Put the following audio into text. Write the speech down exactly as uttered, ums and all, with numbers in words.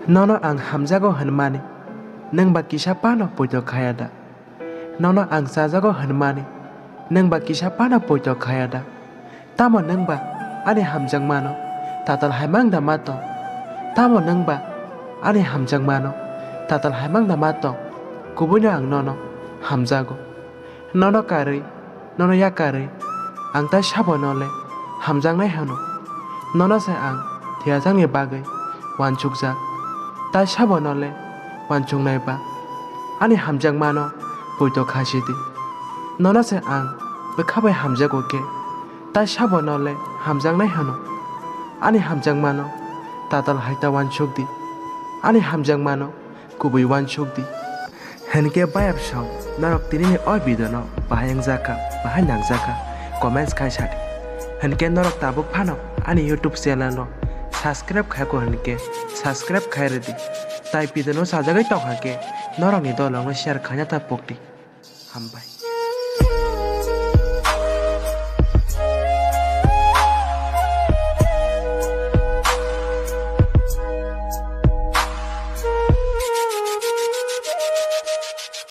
Nono ang hamjago hwnmani, nwng ba kisa phano poito khaya da? Nono ang chajago hwnmani, nwng ba kisa phano poito khaya da? Tamo nwng ba ani hamjakmano tatal hai mang da ma tong? Tamo nwng ba ani hamjakmano tatal hai mang da ma tong? Kubuino ang nono hamjago. Nono karwi, nono yakarwi, ang tai sabo no le hamjaknai hwno. Nono se ang thiyajakni bagwi uansukjak, tai sabo no le uansuknai ba ani hamjakmano poito kha si di. Nono se ang bwkha bai hamjago khe, tai sabo no le hamjaknai hwno. Ani hamjakmano tatal hai ta uansuk di, ani hamjakmano kubui uansuk di. Hinkhe bayap song norok tinini o video no bahai wngjakha, bahai nangjakha, comments khai sadi. Hinkhe norok tabuk phano ani YouTube channel no subscribe khaiko hinkhe subscribe khai rwdi. Tai video no sajagwi tongkha khe norokni dolongno share khaina ta pokdi. Hambai.